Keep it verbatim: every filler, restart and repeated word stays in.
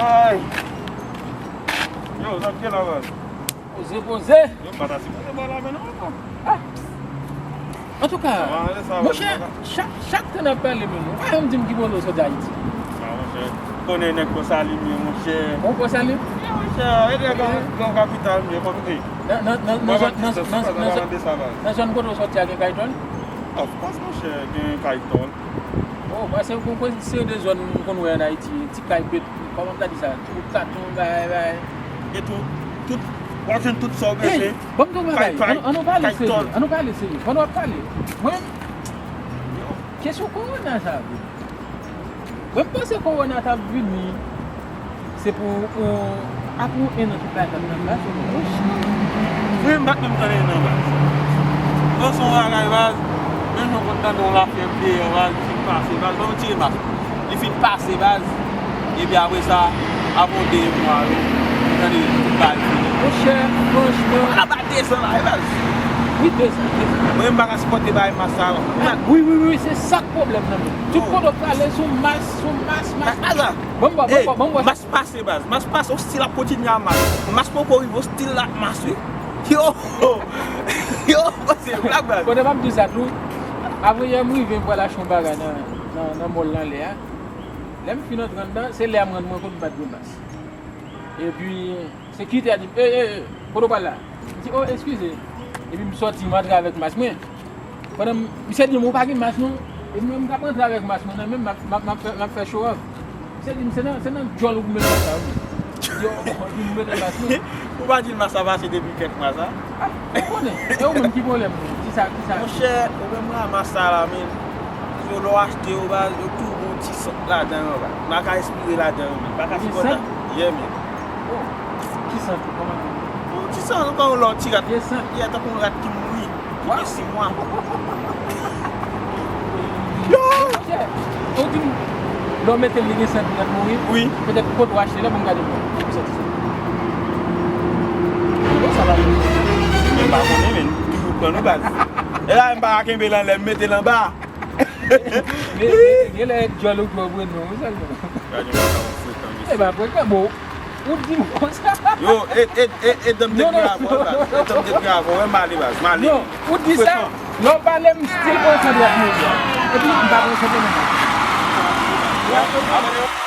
Ay. Yo, sa k gen la, baz? Poze, poze. Yo, m pa ta sipoze ba la men non, papa. Ah. Antouka, monchè, chak, chak tan n ap pale, men ou pa janm di m ki bò w soti Ayiti. Ah, monchè, konnen nèg Pòsalin m ye, monchè. Ou Pòsalin? Monchè, e nèg an gran kapital m ye, kòm, e. Nan, nan, nan, nan zòn, nan, nan, nan zòn, nan zòn kote w soti a gen kay tòl? Of course, monchè, gen kay tòl. Oh, paske m konn seri de zòn m konn wè an Ayiti, ti kay bet, kòman m ta di sa, ti bout katon, bagay, bagay. E tou, tout, w ap jwenn tout sa w bezwen. Hey, ban m di w yon bagay, ann nou pale serye, ann nou pale serye, pandan w ap pale. Mwen, kesyon kowona sa, vre. Mwen, m panse kowona t ap vini, se pou, pou, apre yon ennan tout bagay t ap nan plas, monchè. Mwen, m pa t menm tande ennan, baz. Non, se yon bagay, baz. Menm jan w konn tande yon lafyèv deyò, baz, li fin pase, baz. Ban m tire mas. Li fin pase, baz. Epi apre sa, apre yon de mwa, wi. Tande, tout bagay fini. Monchè, franchman. Anba de san la, wi, baz. Wi, de san, de san. Mwen, m pa ka sipòte bagay mas sa, non. Ah, wi, wi, wi, se sa k pwoblèm nan, men. Tout kote w prale, se yon mas, se yon mas, mas. Mas, mas la. Ban m wè, ban m wè, ban m wè. Mas pase, baz. Mas pase, ostil ap kontinye a mas. Mas poko rive, ostil la ap mas, wi. Yo! Yo, se blag, baz. Kote m ap di sa tou, avan yè m rive, m pral achte yon bagay nan, nan, nan mòl nan lè a. Lè m fin antre anndan, se lè a m rann mwen kont m pa t gen mas. Epi, sekirite a di m, "E, e, e, kote w pral la?" M di, "O, eskize." Epi m sòti, m antre avèk mas mwen. Pandan m, misye di m, "Ou pa gen mas non." Epi mwen, m t ap antre avèk mas mwen nan men m, m ap, m ap, m ap fè, m ap fè show off. Misye di m, "Se nan, se nan djòl ou pou mete mas la, wi." M di, "O, o, o, ou mete mas mwen." Ou pa di l mas la pase depi kèk mwa sa? Ah, ou konnen. E ou menm ki pwoblèm ou? Kisa, kisa? Monchè, pwoblèm la, mas sa la, men. Yo, lè w achte yo, baz, yo tou gon ti sant ladan yo, baz. M pa ka espire ladan yo, men. M pa ka sipòte. Gen sant? Yeah, men. Oh, ki sant? Kòman? Yon ti sant, ou konn lè yon ti rat. Gen sant? Yeah, tankou yon rat ki mouri. Ki gen sis mwa. Yo! Monchè, ou di m, lè w mete l, li gen sant, li ap mouri? Wi. Petèt kote w achte la, ban m gade pou m santi sa. Bon, sa va. Men m pa konnen, men. Toujou pran nou, baz. E la, m pa ka kenbe l anlè, m mete l anba. Men, men, genlè djòl ou twò pran non, sèlman. Gade yon bagay frekan, mesye. E pa frekan, bon. Ou di m konsa. Yo, e, e, e, e, dan m te grave, baz. E dan m te grave, wè, m ale, baz, m ale. Non, ou di sa, lè w pale, m still konsantre ak mizik la. Epi, m pa konsantre nan mizik la.